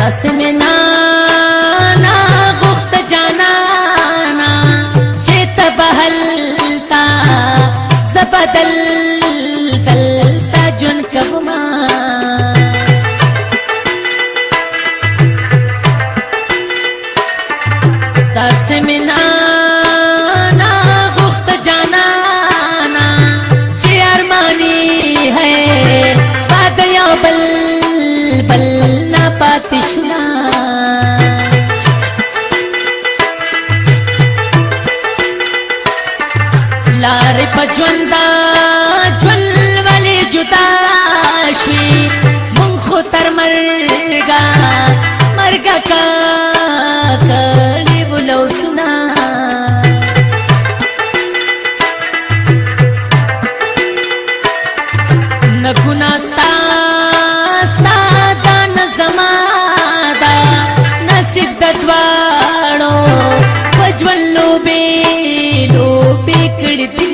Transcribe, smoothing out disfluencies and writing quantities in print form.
داسې مې نه نه غوښته جانانا چې ته به هلته، زه به دلته ژوند کومه. داسې مې نه نه غوښته جانانا چې ارماني ہے بعد یو بل بل نه پاتې شونا. لارې په ژوندا ژوند ولې جدا شوي، مونږ خو تر مرګه مرګه کا کړي ولو سنا. نه ګناه ستا ستا دا، نه زما دا، نصیب د دواړو په ژوند لوبې لوبې کړې دي.